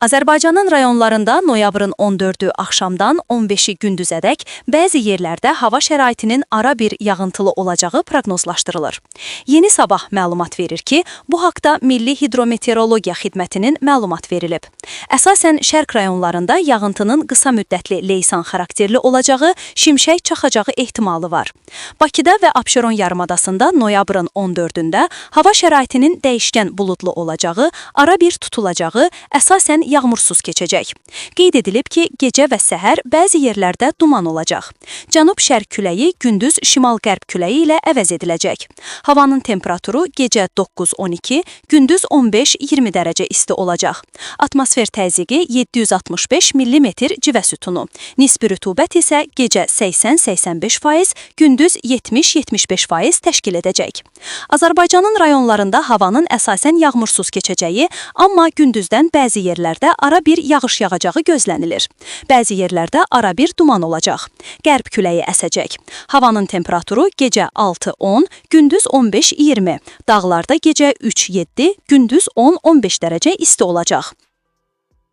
Azərbaycanın rayonlarında noyabrın 14-ü axşamdan 15-i gündüzədək bəzi yerlərdə hava şəraitinin ara bir yağıntılı olacağı proqnozlaşdırılır. Yeni Sabah məlumat verir ki, bu haqda Milli Hidrometeorologiya Xidmətinin məlumat verilib. Əsasən şərq rayonlarında yağıntının qısa müddətli leysan xarakterli olacağı, şimşək çaxacağı ehtimalı var. Bakıda və Abşeron yarımadasında noyabrın 14-ündə hava şəraitinin dəyişkən buludlu olacağı, ara bir tutulacağı, əsasən yağmursuz keçəcək. Qeyd edilib ki, gecə və səhər bəzi yerlərdə duman olacaq. Cənub-şərq küləyi gündüz şimal-qərb küləyi ilə əvəz ediləcək. Havanın temperaturu gecə 9-12, gündüz 15-20 dərəcə isti olacaq. Atmosfer təzyiqi 765 millimetr civə sütunu. Nisbi rütubət isə gecə 80-85%, gündüz 70-75% təşkil edəcək. Azərbaycanın rayonlarında havanın əsasən yağmursuz keçəcəyi, amma gündüzdən bəzi yerlərdə ara bir yağış yağacağı gözlənilir. Bəzi yerlərdə ara bir duman olacaq. Qərb küləyi əsəcək. Havanın temperaturu gecə 6-10, gündüz 15-20, dağlarda gecə 3-7, gündüz 10-15 dərəcə isti olacaq.